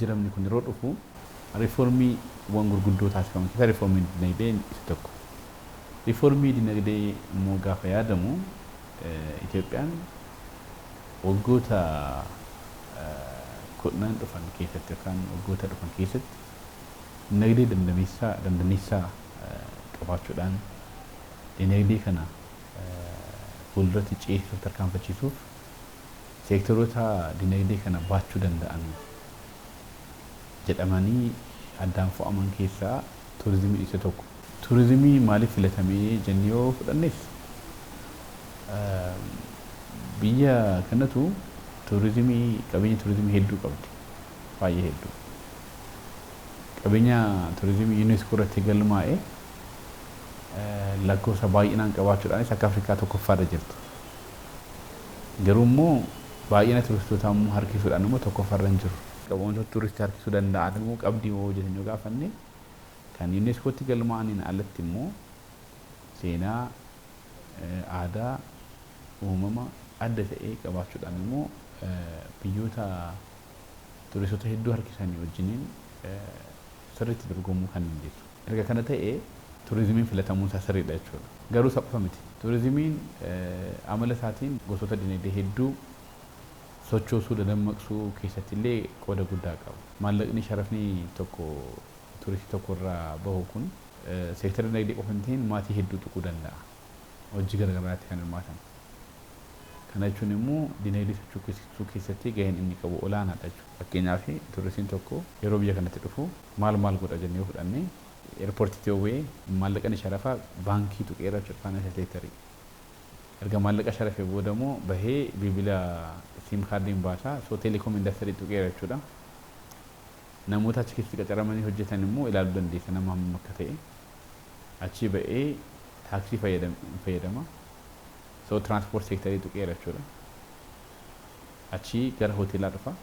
Jijjiiramni kun yeroo dhufu riiformiiwwan gurguddoo taasifaman keessaa riiformiin dinagdee isa tokko. Riiformii dinagdee immoo gaafa yaadamu, Itoophiyaan waggoota 10 dhufan keessatti yookaan waggoota dhufan keessatti dinagdee damdaneessaa qabaachuudhaan dinagdee kana fuulduratti ceesisuuf, tarkaanfachiisuuf, seektoroota dinagdee kana baachuu danda'an jedhamanii addaan fo'aman keessaa turizimiin isa tokko. Turizimii maaliif filatamee jennee yoo fudhannes, biyya kanatu turizimii, qabeenya turizimii hedduu qabdi, baay'ee hedduu. Qabeenya turizimii UNESCO irratti galmaa'e lakkoofsa baay'inaan qabaachuudhaanis akka Afrikaa tokkoffaarra jirti. Garuu immoo baay'ina turistootaa immoo harkisuudhaan immoo tokkoffaarra hin jiru. Wantoota turistii harkisuu danda'an immoo qabdii moo jennee yoo gaafanne, kan UNESCOtti galmaa'aniin alatti immoo seenaa, aadaa, uumama adda ta'e qabaachuudhaan immoo biyyoota turistoota hedduu harkisanii wajjiniin sirriitti dorgomuu kan dandeessu. Erga kana ta'e, turizimiin filatamuun isaa sirriidha jechuudha. Garuu isa qofa miti. Turizimiin amala isaatiin gosoota dinagdee hedduu sochoosuu, dadammaqsuu keessatti illee qooda guddaa qaba. Maallaqni sharafni tokko turistii tokko irraa bahu kun seektara dinagdee qofa hin ta'in, maatii hedduu tuquu danda'a. Hojii garaagaraatti kan hirmaatan. Kana jechuun immoo dinagdee sochoosuu keessatti gaheen inni qabu olaanaadha jechuudha. Fakkeenyaaf, turistiin tokko yeroo biyya kanatti dhufu maal maal godha jennee yoo fudhanne, eerpoortiitti yoo bu'ee maallaqa ni sharafa, baankii tuqeera jechuudha, financial sectorii. Erga maallaqa sharafee booda immoo bahee bilbila SIM cardiin baasaa, so telecom industry tuqeera jechuudha. Namoota achi keessatti qacaramanii hojjetan immoo ilaaluu dandeessa, nama hammam akka ta'e. Achii ba'ee taaksii fayyadama. So transport sectorii tuqeera jechuudha. Achii gara hoteelaa dhufa.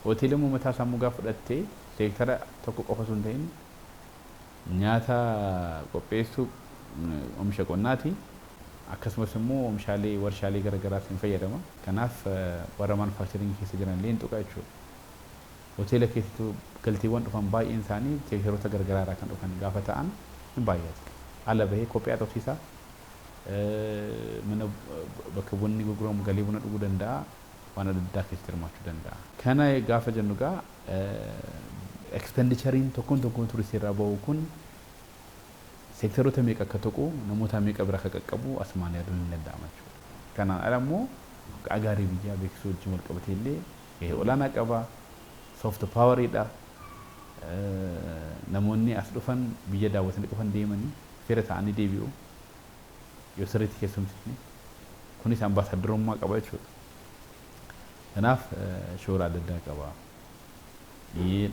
Hoteelli immoo mataa isaa mugaa fudhattee seektara tokko qofa osoo hin ta'in, nyaata qopheessuu, oomisha qonnaati. Akkasumas immoo oomishaalee warshaalee garaagaraas hin fayyadama. Kanaaf warra manufacturingii keessa jiran illee hin tuqa jechuudha. Hoteela keessattuu galteewwan dhufan baay'een isaanii seektaroota garaagaraa irraa kan dhufan gaafa ta'an hin baay'atu. Ala bahee kophee haxoofsiisa. Mana bakka bunni gurguramu galee buna dhuguu danda'a. Waan adda addaa keessatti hirmaachuu danda'a. Kana gaafa jennu egaa, expenditureiin tokkoon tokkoon turistii irraa bahu kun seektaroota meeqa akka tuqu, namoota meeqa bira akka qaqqabu asumaan yaaduun hin danda'ama jechuudha. Kanaan ala immoo maqaa gaarii biyyaa beeksisuu wajjin wal qabatee illee gahee olaanaa qaba. Soft poweriidha. Namoonni as dhufan biyya daawwatanii qofan deemanii fira ta'anii deebi'u yoo sirriitti keessumsifne. Kunis ambaasaaddarummaa qaba jechuudha. Kanaaf shoora adda addaa qaba.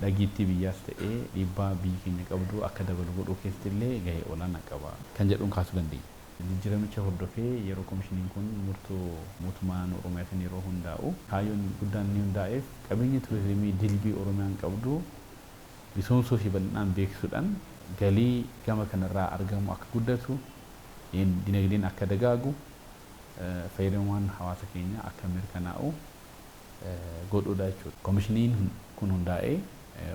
Dhageettii biyyaas ta'ee dhiibbaa biyyi keenya qabdu akka dabalu godhuu keessatti illee gahee olaanaa qaba kan jedhuun kaasuu dandeenya. Jijjiiramicha hordofee yeroo komishiniin kun murtoo mootummaa naannoo Oromiyaatiin yeroo hundaa'u, kaayyoon guddaan inni hundaa'eef qabeenya turizimii dilbii Oromiyaan qabdu misoomsuu fi bal'inaan beeksisuudhaan galii gama kanarraa argamu akka guddatu, dinagdeen akka dagaagu, fayyadamummaan hawaasa keenyaa akka mirkanaa'u godhuudha jechuudha. Komishiniin kun hundaa'ee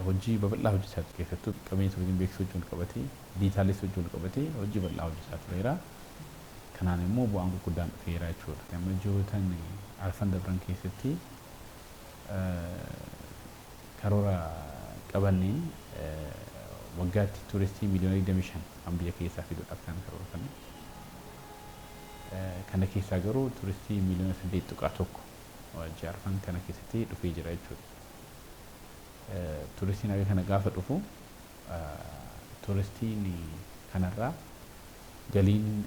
hojii babal'aa hojjechaa ture. Keessattuu qabeenya turizimii beeksisuu wajjin wal qabatee, dijitaalessuu wajjin wal qabatee hojii bal'aa hojjechaa tureera. Kanaan immoo bu'aan gurguddaan dhufeera jechuudha. Amma ji'ootan arfan dabran keessatti karoora qabanneen waggaatti turistii miliyoona 25 kan biyya keessaa fiduudhaaf kan karoorfanne. Kana keessaa garuu turistii miliyoona 8.1 ji'a arfan kana keessatti dhufee jira jechuudha. Turistiin haga kana gaafa dhufu, turistiin kanarraa galiin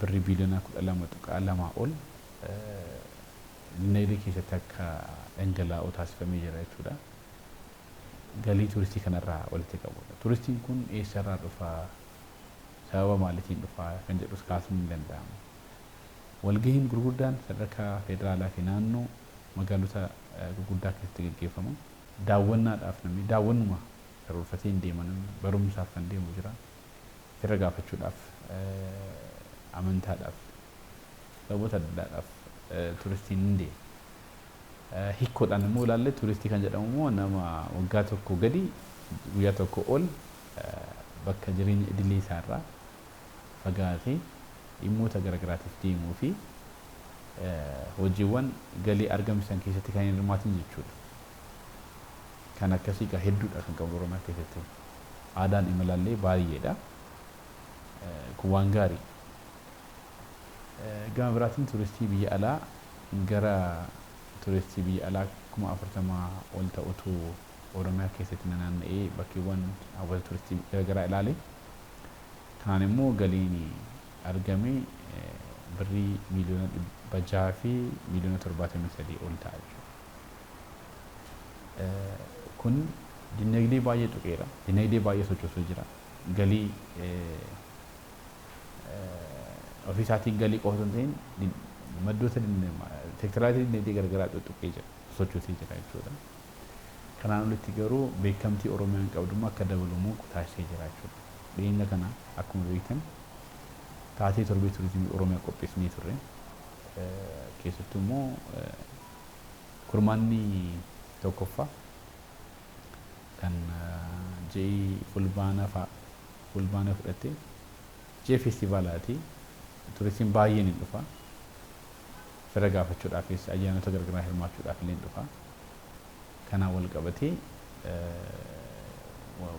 birrii biiliyoona 12.2 ol dinagdee keessatti akka dhangala'u taasifamee jira jechuudha. Galii turistii kanarraa walitti qabudha. Turistiin kun eessarraa dhufaa? Sababa maaliitiin dhufaa? Kan jedhus kaasuun ni danda'ama. Walgahiin gurguddaan sadarkaa federaalaa fi naannoo magaalota gurguddaa keessatti gaggeeffama. Daawwannaadhaaf namni daawwannuma karoorfatee hin deema, namni barumsaaf kan deemu jira. Fira gaafachuudhaaf, amantaadhaaf, sababoota adda addaadhaaf turistiin ni deema. Hiikkoodhaan immoo ilaalle, turistii kan jedhamu immoo nama waggaa tokko gadi guyyaa tokko ol bakka jireenya idilee isaarraa fagaatee dhimmoota garaagaraatiif deemuu fi hojiiwwan galii argamsiisan keessatti kan hin hirmaatin jechuudha. Kan akkasii egaa hedduudha kan qabu Oromiyaa keessatti. Aadaan imalaallee baay'eedha. Kun waan gaarii. Gama biraatiin turistii biyya alaa, gara turistii biyya alaa 40,000 ol ta'utu Oromiyaa keessatti naanna'ee bakkeewwan hawwata turistii garaagaraa ilaale. Kanaan immoo galiin argame birrii 673,000,000 ol ta'a jechuudha. Kun dinagdee baay'ee tuqeera. Dinagdee baay'ee sochoosuu jira. Galii ofii isaatiin galii qofa osoo hin ta'in maddoota seektaraalee dinagdee garaagaraa tuttuqee jira. Sochoosee jira jechuudha. Kanaan olitti garuu beekamtii Oromiyaan qabdu akka dabalu immoo taasisee jira jechuudha. Dhiyeenya kana akkuma beektan taatee torbee turizimii Oromiyaa qopheessinee turre. Keessattuu immoo kurmaanni tokkoffaa kan ji'i Fulbaana fa'a, Fulbaana fudhattee ji'a feestivaalaati. Turistiin baay'een hin dhufa. Fira gaafachuudhaafis, ayyaanota garaagaraa hirmaachuudhaaf illee hin dhufa. Kanaan wal qabatee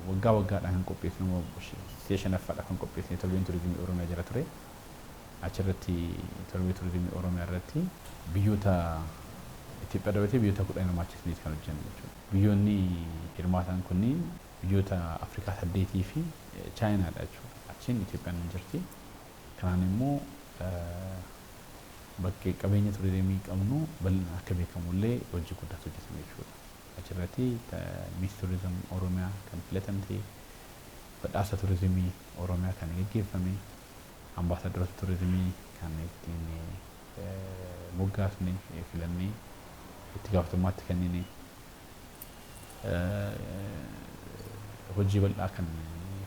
waggaa waggaadhaan kan qopheessinu, si'a shanaffaadhaaf kan qopheessine torbeen turizimii Oromiyaa jira ture. Achirratti torbee turizimii Oromiyaa irratti biyyoota Itoophiyaa dabalatee biyyoota 10 hirmaachisneeti kan hojjennu jechuudha. Biyyoonni hirmaatan kunniin biyyoota Afrikaa saddeetii fi Chaayinaadha jechuudha. Achiin Itoophiyaan ni jirti. Kanaan immoo bakkee qabeenya turizimii qabnu bal'inaan akka beekamullee hojii guddaatu hojjetame jechuudha. Achirratti Miss Tourism Oromiyaa kan filatamte, badhaasa turizimii Oromiyaa kan geggeeffame, ambaasaaddaroota turizimii kan ittiin moggaasne, filannee itti gaafatamummaatti kennine, hojii bal'aa kan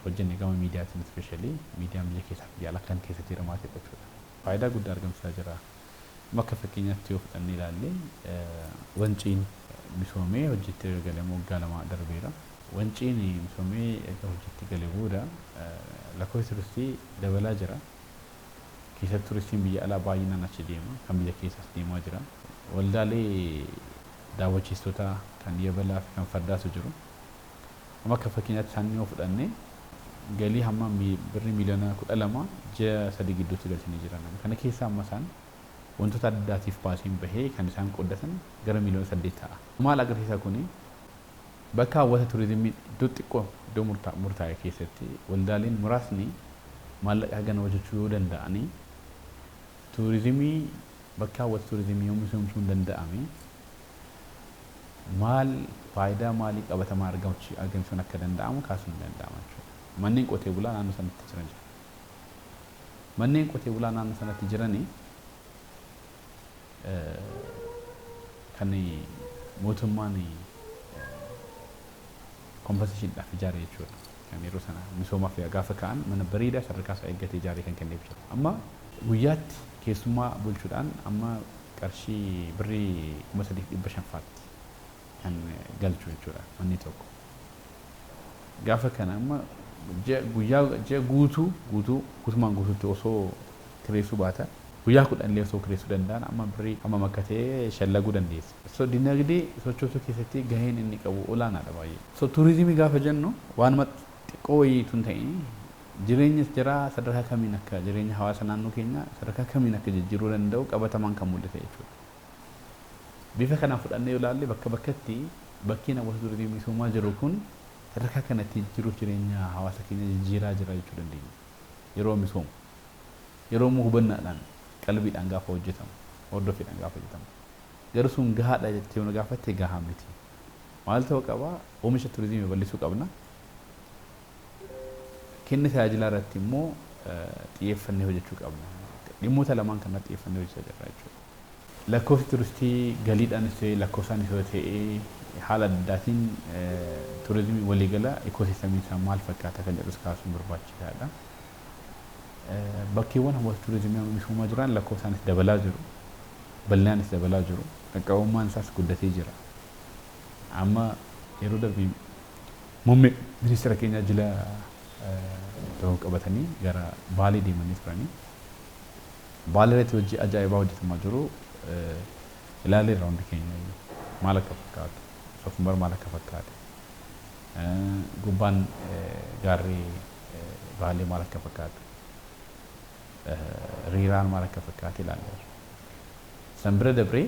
hojjenne gama miidiyaatiin, especially miidiyaan biyya keessaa fi biyya alaa kan keessatti hirmaatedha jechuudha. Faayidaa guddaa argamsiisaa jira. Akka fakkeenyaatti yoo fudhannee ilaalle, Wanciin misoomee hojiitti galee waggaa 2 darbeera. Wanciin misoomee erga hojiitti galee booda lakkoofsi turistii dabalaa jira. Keessatti turistiin biyya alaa baay'inaan achi deema. Kan biyya keessaas deemaa jira. Waldaalee daawwachiistota kan yabalaa fi kan fardaatu jiru. Amma akka fakkeenyaatti isaan yoo fudhanne, galii hamma birrii 12 miliyoona ji'a 3 gidduutti galchanii jiran. Kana keessaa amma isaan wantoota adda addaatiif baasiin bahee kan isaan qooddatan gara 8 miliyoona ta'a. Maal agarsiisa kuni? Bakka hawwata turizimii iddoo xiqqoo, iddoo murtaa'e keessatti waldaaleen muraasni maallaqa hagana hojjechuu yoo danda'anii, turizimii bakka hawwata turizimii yoo misoomsuun danda'ame, maal faayidaa maalii qabatamaa argamsiisuun akka danda'amu kaasuun ni danda'ama jechuudha. Manneen qotee bulaa naannoo sanatti jiran jira. Manneen qotee bulaa naannoo sanatti jiranii kan mootummaan compensationiidhaaf ijaare jechuudha. Kan yeroo sana misoomaaf gaafa ka'an mana bareedaa sadarkaa isaa eeggatee ijaaree kan kenneef jira. Amma guyyaatti keessummaa bulchuudhaan amma qarshii birrii 3,500 faatti kan galchu jechuudha manni tokko. Gaafa kana amma guyyaa ji'a guutuu guutuu guutumaan guutuutti osoo kireessuu baatan, guyyaa 10 illee osoo kireessuu danda'an, amma birrii hammam akka ta'e shallaguu dandeessa. So dinagdee sochoosuu keessatti gaheen inni qabu olaanaadha baay'ee. So turizimii gaafa jennu waanuma xiqqoo wayiitu hin ta'in, jireenya jiraa sadarkaa kamiin akka jireenya hawaasa naannoo keenyaa sadarkaa kamiin akka jijjiiruu danda'u qabatamaan kan mul'ate jechuudha. Bifa kanaan fudhannee yoo ilaalle, bakka bakkatti bakkeen hawwata turizimii misoomaa jiru kun sadarkaa kanatti jiruuf jireenya hawaasa keenya jijjiiraa jira jechuu dandeenya. Yeroo misoomu. Yeroo immoo hubannaadhaan, qalbiidhaan gaafa hojjetamu, hordoffiidhaan gaafa hojjetamu. Garuu sun gahaadha jettee yoo na gaafatte, gahaa miti. Maal ta'uu qaba? Oomisha turizimii babal'isuu qabna. Kenna tajaajilaa irratti immoo xiyyeeffannee hojjechuu qabna. Dhimmoota lamaan kanarratti xiyyeeffannee hojjechaa jirra jechuudha. Lakkoofsi turistii galiidhaanis ta'e, lakkoofsaanis yoo ta'e, haala adda addaatiin turizimii waliigala ecosystemiin isaa maal fakkaata kan jedhus kaasuun barbaachisaadha. Bakkeewwan hawwata turizimii misoomaa jiran lakkoofsaanis dabalaa jiru. Bal'inaanis dabalaa jiru. Qaqqabummaan isaas guddatee jira. Amma yeroo darbe muummee ministeera keenya jila tokko qabatanii gara Baalee deemanii turanii. Baalee irratti hojii ajaa'ibaa hojjetamaa jiru ilaaleerra hundi keenya maal akka fakkaatu, Sofumar maal akka fakkaate, gubbaan gaarri Baalee maal akka fakkaatu, Riiraan maal akka fakkaate ilaalleerra. San bira dabree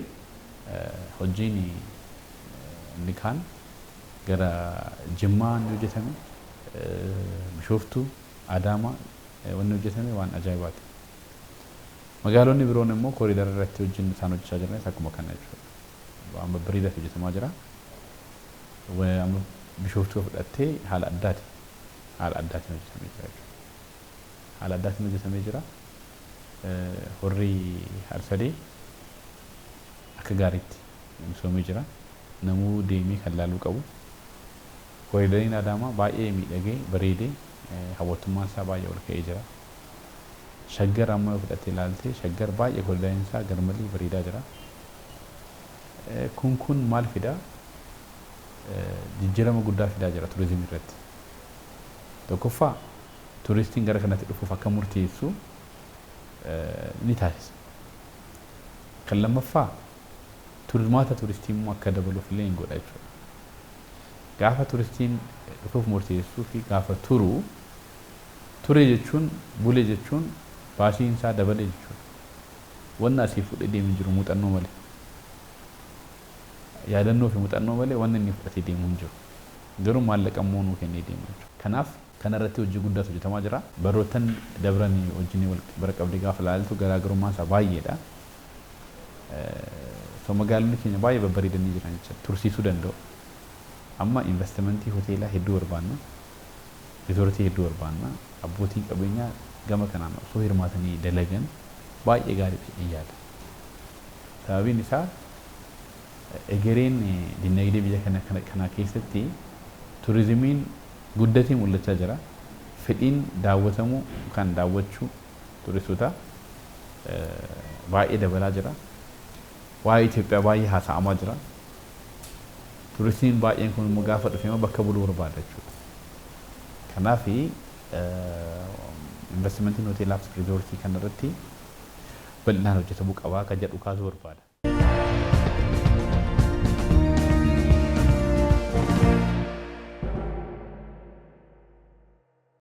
hojiin inni kaan gara Jimmaa inni hojjetame, Bishooftuu, Adaamaa wanni hojjetame waan ajaa'ibaati. Magaalonni biroon immoo kooriidara irratti hojiin isaan hojjechaa jiranis akkuma kana jechuudha. Waan babbareedaatu hojjetamaa jira. Amma Bishooftuu fudhattee haala addaati. Haala addaatiin hojjetamee jira jechuudha. Haala addaatiin hojjetamee jira. Horri Harsadee akka gaariitti misoomee jira. Namuu deemee kan laaluu qabu. Kooriidariin Adaamaa baay'ee miidhagee bareedee hawwattummaan isaa baay'ee ol ka'ee jira. Shaggar amma yoo fudhattee ilaalte, Shaggar baay'ee kooriidariin isaa garmalee bareedaa jira. Kun maal fidaa? Jijjiirama guddaa fidaa jira turizimii irratti. Tokkoffaa, turistiin gara kanatti dhufuuf akka murteessu ni taasisa. Kan lammaffaa, turmaata turistii immoo akka dabaluuf illee hin godha jechuudha. Gaafa turistiin dhufuuf murteessuu fi gaafa turu, ture jechuun, bule jechuun, baasiin isaa dabale jechuudha. Wanna asii fuudhee deemu jiru muuxannoo malee. Yaadannoo fi muuxannoo malee wanni inni fudhatee deemu hin jiru. Garuu maallaqa immoo nuu kennee deema jechuudha. Kanaaf kana irratti hojii guddaatu hojjetamaa jira. Baroottan dabranii wajjin wal bira qabdee gaafa ilaaltu garaagarummaan isaa baay'eedha. So magaalonni keenya baay'ee babbareedanii jiran jechuudha. Tursiisuu danda'u. Amma investimentii hoteelaa hedduu barbaanna. Riizoortii hedduu barbaanna. Abbootiin qabeenyaa gama kanaan osoo hirmaatanii dalagan baay'ee gaarii jedhee yaada. Sababiin isaa egereen dinagdee biyya kana keessatti turizimiin guddatee mul'achaa jira. Fedhiin daawwatamuu kan daawwachuu turistoota baay'ee dabalaa jira. Waa'ee Itoophiyaa baay'ee haasa'amaa jira. Turistiin baay'een kun immoo gaafa dhufe immoo bakka buluu barbaada jechuudha. Kanaaf investimentiin hoteelaa fi riizoortii kanarratti bal'inaan hojjetamuu qabaa kan jedhu kaasuu barbaada.